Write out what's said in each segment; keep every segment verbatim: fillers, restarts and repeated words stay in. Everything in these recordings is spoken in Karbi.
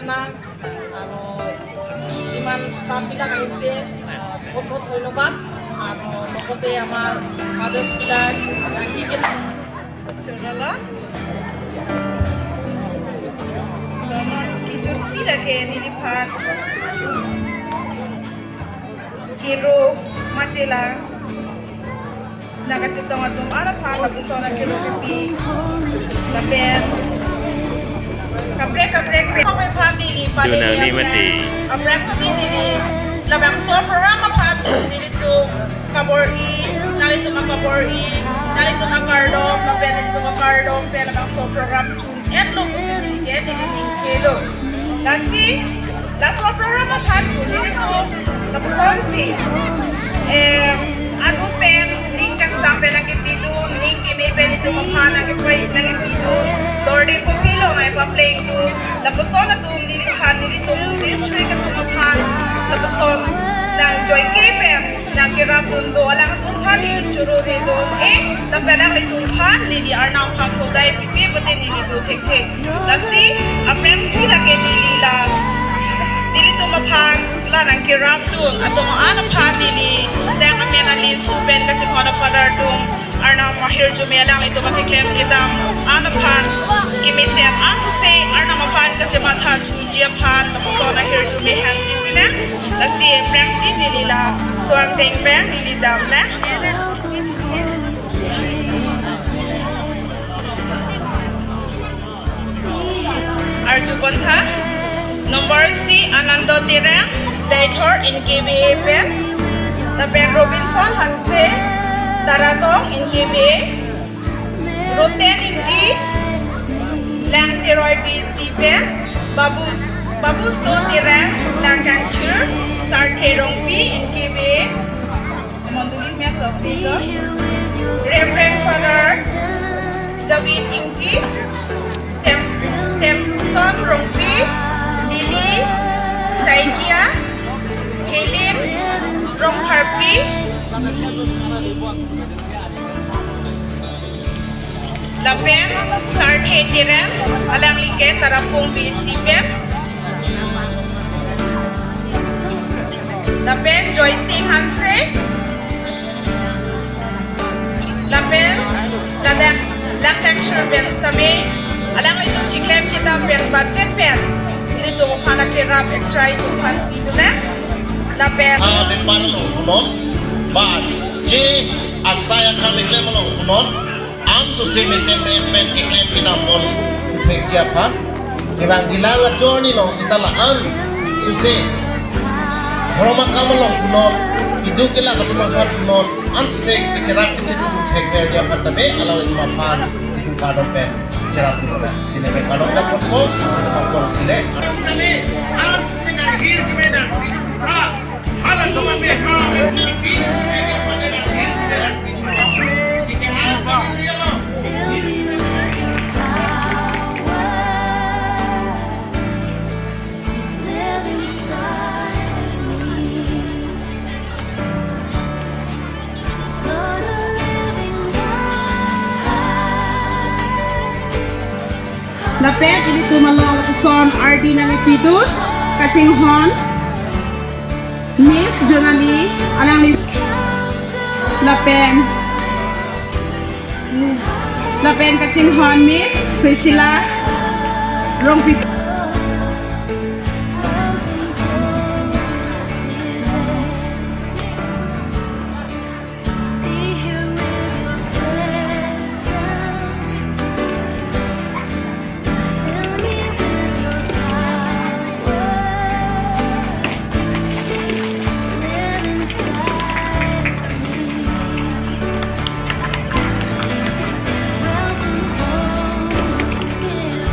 না, আৰু যিমান ষ্টাফবিলাক আহিছে, আহ, বহুত বহুত ধন্যবাদ। আৰু লগতে আমাৰ ফাদাৰ্ছবিলাক আহি কিনে চুনলা। Kijut si lake neliphan kero mate la nangkachetong atum an aphan lapuson akero kepi. Lapen kaprek kaprek pe aphan neli Dona ni mati. Aphrangsi neli labangso program aphan nelitum kabor-i, nanglitum akabor-i, nanglitum akardom, lapen nelitum akardom pen labangso program chun-etlo pusi neli ke neli ning kelo. Lasi, laso program aphan nelitum lapusonsi, eh, anu pen ning kangsam pen nangkepidun, ning keme pen itum aphan nangkepai nangkepidun, dorde kopilo nangpaplengdun, lapuson atum neliphan nelitum district atum aphan lapuson nangjoike pen nangkerapdun do, alangtum aphan neli choro-redun, eh, lapen alanglitum aphan neli Arnam aphan khodai pipe pute neli do thekthe. Lasi aphrangsi lake neli la nelitum aphan la nangkerapdun atum an aphan neli seng amen alis pen kachinghon a-father atum Arnam ahirjume alanglitum akeklem kedam an aphan kemesen asose Arnam aphan kachematha thuji aphan lapuson ahirjume hangpi sinang. Lasi aphrangsi neli laso angdeng pen neli damnang. Arjupontha number si Anando Terang, Deithor N K B A pen, lapen Robinson Hanse, Taratong N K B A, Roten Ingti, Langteroi B C pen, Babu, Babuso Terang, Langkangchir, Sarthe Rongpi N K B A, Mondoli mek lo, please. Reverend Father David Ingti, Sam-, Samson Rongpi, Lily Saikia, Helen Rongpharpi, lapen Sarthe Terang, alangli ke Tarapung B C pen. Lapen Joy Singh Hanse. Lapen ladak Langkangchir pen sitame alanglitum keklem kedam pen batet pen nelitum aphan akerap extra itum aphan pidunlang. Lapen a member along punon, ba je asai akam keklem along punon, ansose mesen me pen keklem kedam non sekji aphan. Kevang kelang ajor ni along sita la ansose dhorom akam along punon, keduk kelak atum aphan punon, ansose kecherap kechetu thekverji aphan tame alanglitum aphan itum kardom pen cherap punon. Sine pen kardom japonpo, kardom sile. Lapen ilitum along lapuson ardi nangkepidun kachinghon Miss Jonali alangli lapen lapen kachinghon Miss Priscilla Rongpi.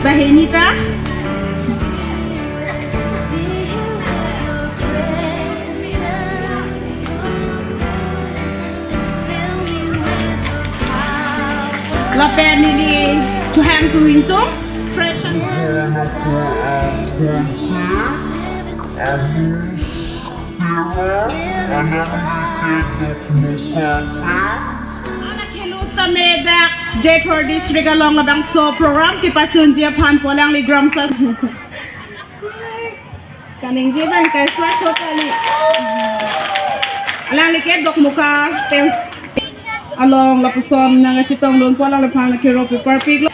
Bahenita. Lapen neli chuhang tuing tum fresh and anak helus tame dak Deithor district along labangso program kepachunji aphan pu alangli Gram Sas Kaningje abang kai swa chot kali. Alangli ke Dokmoka pen along lapuson nangkachetongdunpo, alangliphan kero paparpiklo.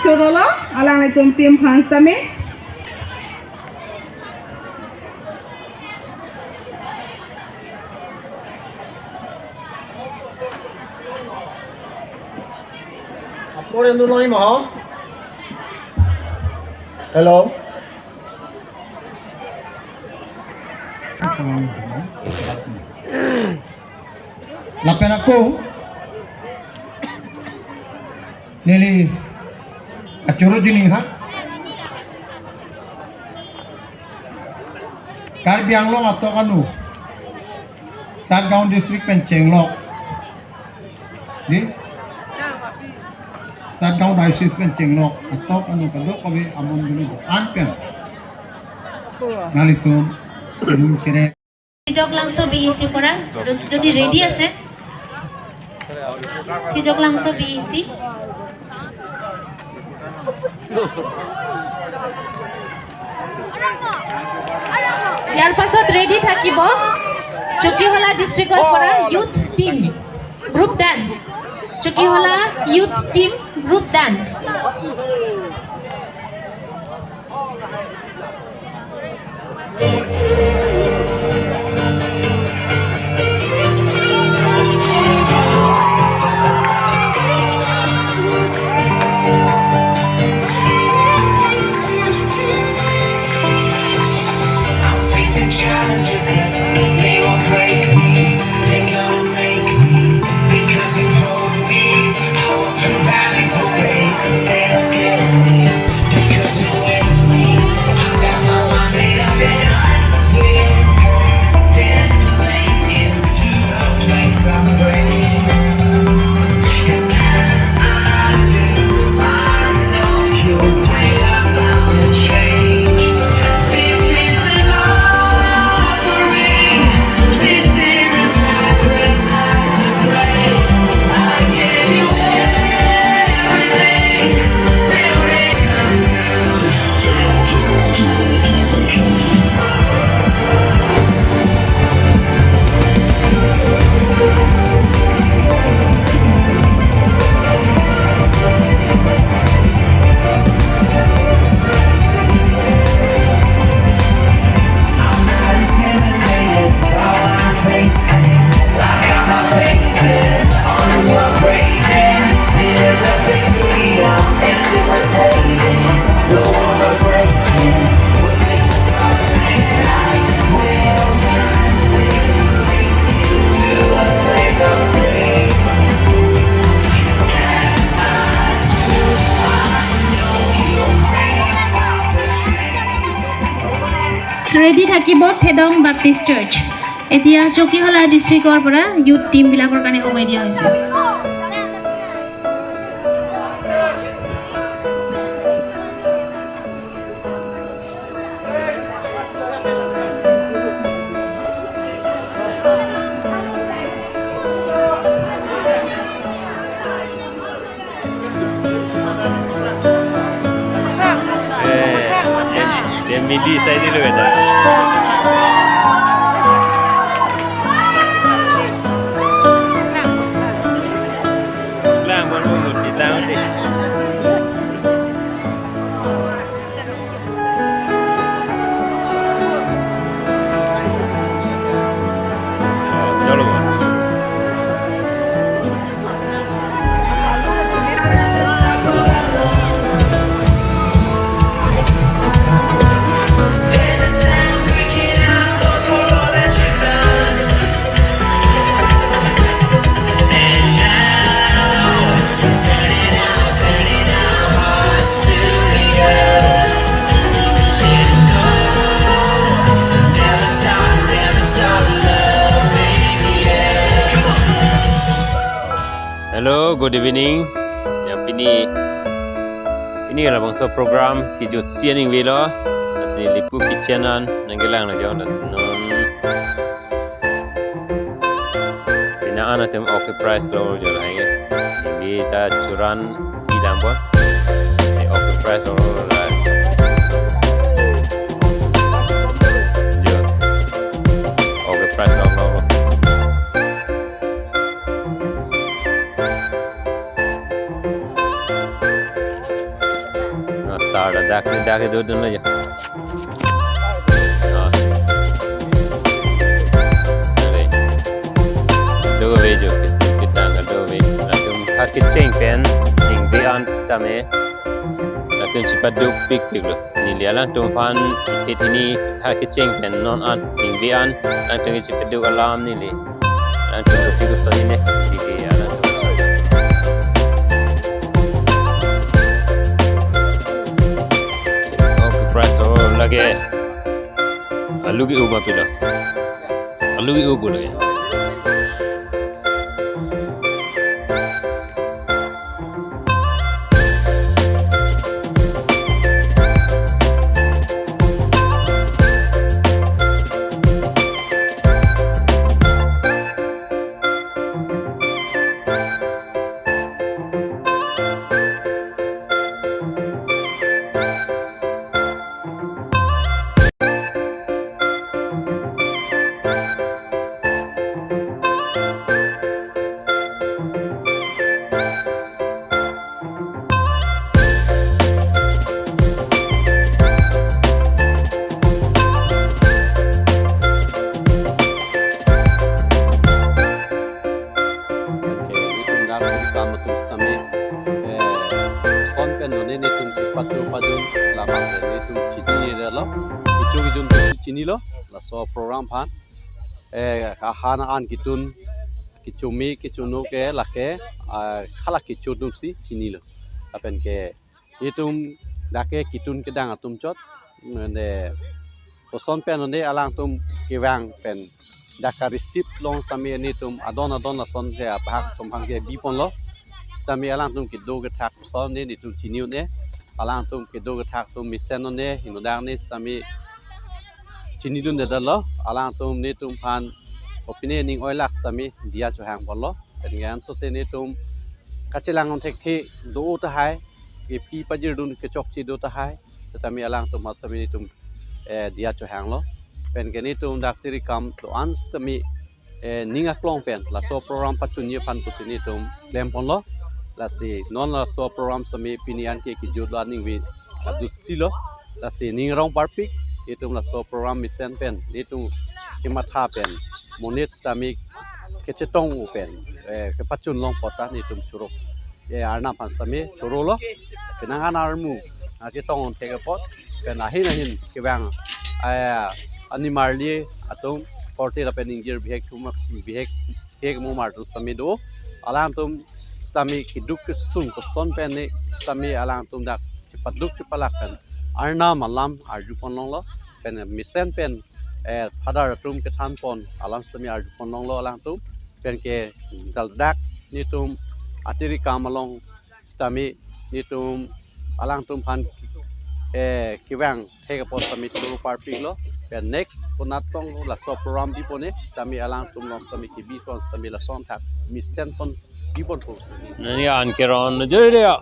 Chorolo, alanglitum team aphan sitame. Apor enu long imo. Hello. Lapen ako neli kachoro jining ha. Karbi Anglong atok anu, Satgaon district pen chenglok, di Satgaon diocese pen chenglok atok anu kadokave amondoli do-an pen nanglitum chinung chirek. Tijoklangso B E C pora, যদি ৰেডি আছে। Tijoklangso B E C। ইয়াৰ পাছত ৰেডি থাকিব চকীহোলা ডিষ্ট্ৰিক্টৰ পৰা youth team group dance. চকীহোলা youth team group dance. I'm facing challenges that they won't break me. They gonna make me because you hold me. I walk through valleys, but they can't scare me because you're with me. I've got my mind made up and I will turn this place into a place of praise. And as I do, I know you'll bring about the change. This is an offering. This is a sacrifice of praise. I give you everything. Ready থাকিব ফেডং বাপ্টিষ্ট চাৰ্চ। এতিয়া চকীহোলা ডিষ্ট্ৰিক্টৰ পৰা youth team বিলাকৰ কাৰণে সময় দিয়া হৈছে। Eh, eh, eh, midi saya dulu ya. Lang, bang, bang, bang, lang, deh. Hello, good evening. Ya, pini, pini labangso program kejutsi aning avelo. Lasi Lipu Kitchen an nangkelanglo jo, lasi non. Pini an atum okay price lo jo lahai. Neli ta churan idam bon. Si okay price lo lahai. Jo. Okay price lo lo. Na sar dak si dak do dun lo jo. Na. Are. Dove jo, kit-, kitang kadove. Latum ha kecheng pen ningve an sitame. Latum chepaduk pikpik lo. Neli alangtum aphan ithit hini ha kecheng pen non an ningve an alangtum chepaduk alam neli. Alangtum kopi koson hini ningve alangtum. Okay price lo lake. Alu ke-o ma pilo. Alu ke-o bolo ya. Okay, itum dak itum kam atum sitame, eh, son pen lo ne, netum kepachur pajun labang pen netum chinilo. Kecho kejun atum chinilo, laso program aphan. Eh, kahan an ketun, kechome, kechono ke lake, ah, hala kecho atum si chinilo. Lapen ke itum dak ke ketun kedang atum chot, mane koson pen lo ne alangtum kevang pen dak ka receipt along sitame netum adon adon lason ke abahak atum aphan ke biponlo. Sitame alangtum kedo kethak koson ne netum chini un-e. Alangtum kedo kethak atum mesen un-e, henodak ne sitame chinidun det lo. Alangtum netum aphan kopine ning oilak sitame diya chohang ponlo. Pen ke ansose netum kachelang thekthe do tahai, kepi pajirdun kechokche do tahai, sitame alangtum ha sitame netum, eh, diya chohanglo. Pen ke netum dak tiri kam do-an sitame, eh, ning aklong pen laso program pachunji aphan pusi netum klem ponlo. Lasi non laso program sitame pini an ke kejutlo, aning ave, kejutsi lo. Lasi ning arong parpik, netum laso program mesen pen netum kematha pen, monit sitame kechetong pen, eh, kepachun long apot ta netum choro. Eh, Arnam aphan sitame chorolo. Penang an armu, ah, chetong thek apot. Pen ahin ahin kevang, eh, animarli atum, korte lapen ingjir bihek thum, bihek thek mumar atum sitame do. Alangtum sitame keduk kesung koson pen ne sitame alangtum dak chepaduk chepalak pen Arnam alam arju pon longlo. Pen mesen pen, eh, Father atum kethan pon alam sitame arju pon longlo alangtum. Pen ke dal dak netum atiri kam along sitame netum alangtum aphan, eh, kevang thek apot sitame choro parpiklo. Pen next konat tong laso program bipon ne sitame alangtum along sitame kebi pon sitame lason thak mesen pon bipon po sitame. Nani an keron joi de ya.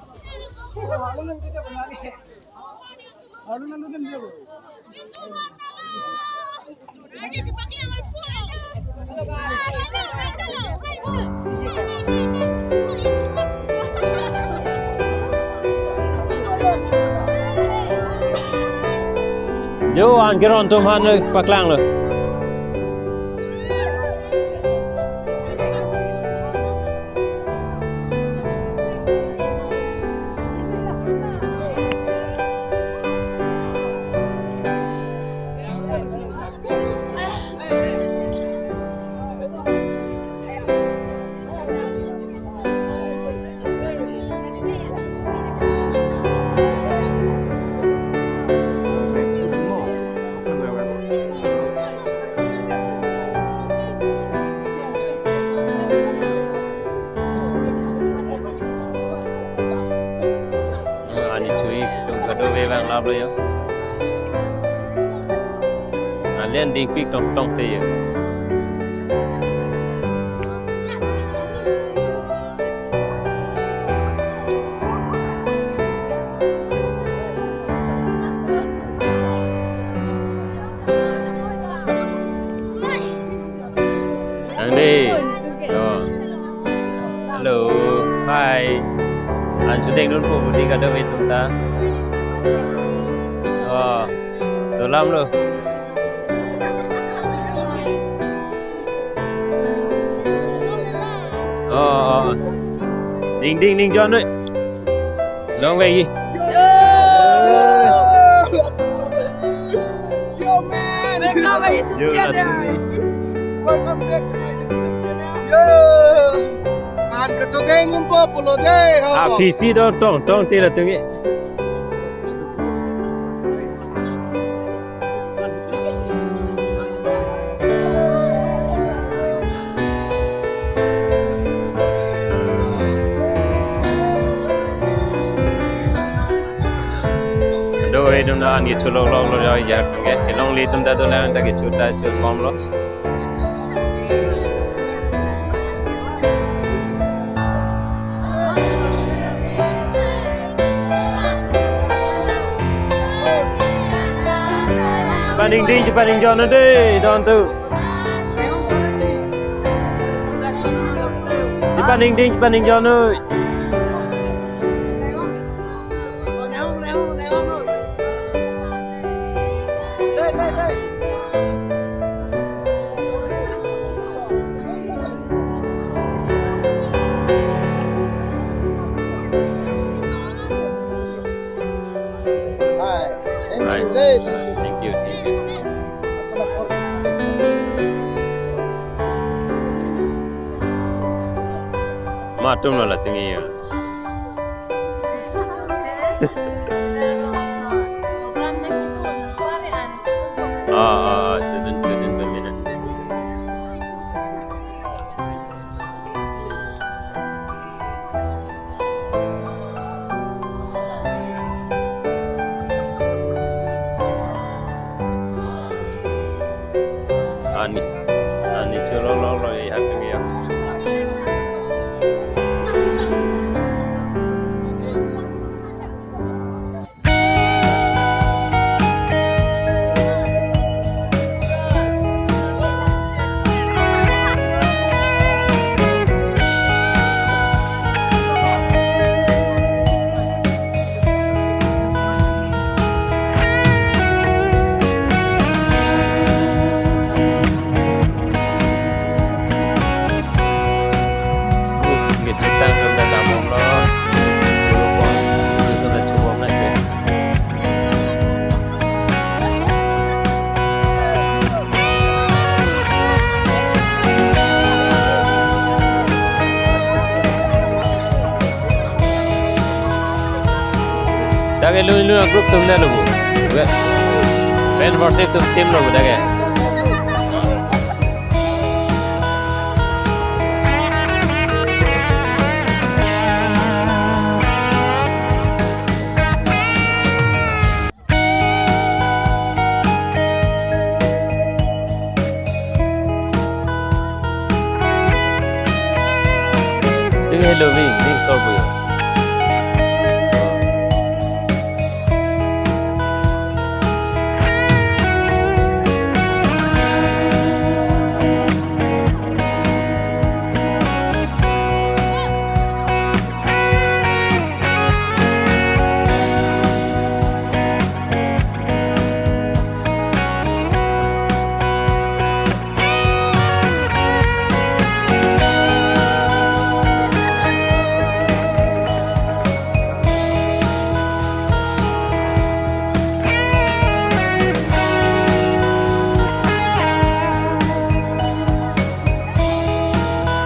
Jo, an keron atum aphan paklanglo. Ap lo yo. Alen dingpik tongtong te yo. Ang di. Yo. Hello. Hi. An chudeng dunpo budi kadokave atum ta. Oh. Salam lo. Oh, oh. Ding ding ding John oi. Long way. Yo! Yo, man! Welcome back to YouTube channel. Welcome back to my YouTube channel. Yo! An kachudeng dunpo pulo de, ho. Ah, P C do tongtong te latum ke. Do he dum da an kecho lok lok lo ya ke. Kelongle atum ta dolang ta kecho ta cho komlo. Chepaningding, chepaningjon ode, don tu. Chepaningding, chepaningjon oi. Hi. Thank you, thank you. Thank you, thank you. Matum lo latum ke ya. Ah, ah, ah, student, student pemina. Ani, ani cholo lo lo ya kami ya. Uh, nge chetang dam da damlo. Chubom, itu na chubom na ke. Dak ke lui lui group atum na lo bu. Fan worship atum team lo bu dak ke. Dak ke hello wing, wing sor bu yo.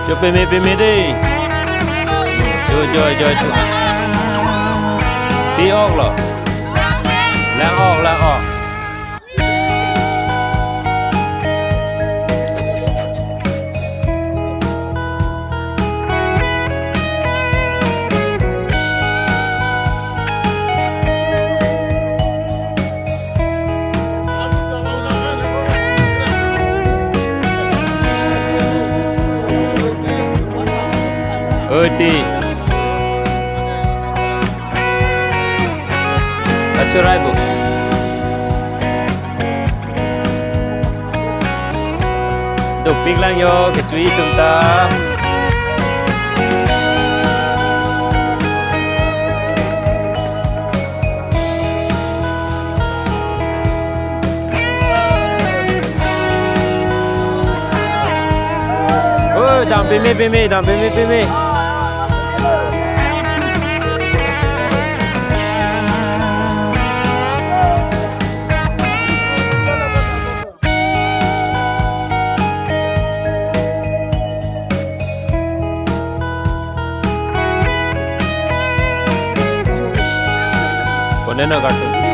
Cho peme peme dei. Cho joy joy cho. Pi ok lo. Lang ok, lang ok. Oti. Achurai bo. Dopik lang yo, kechui atum ta. Oh, dam peme peme, dam peme peme. Koneno kartu.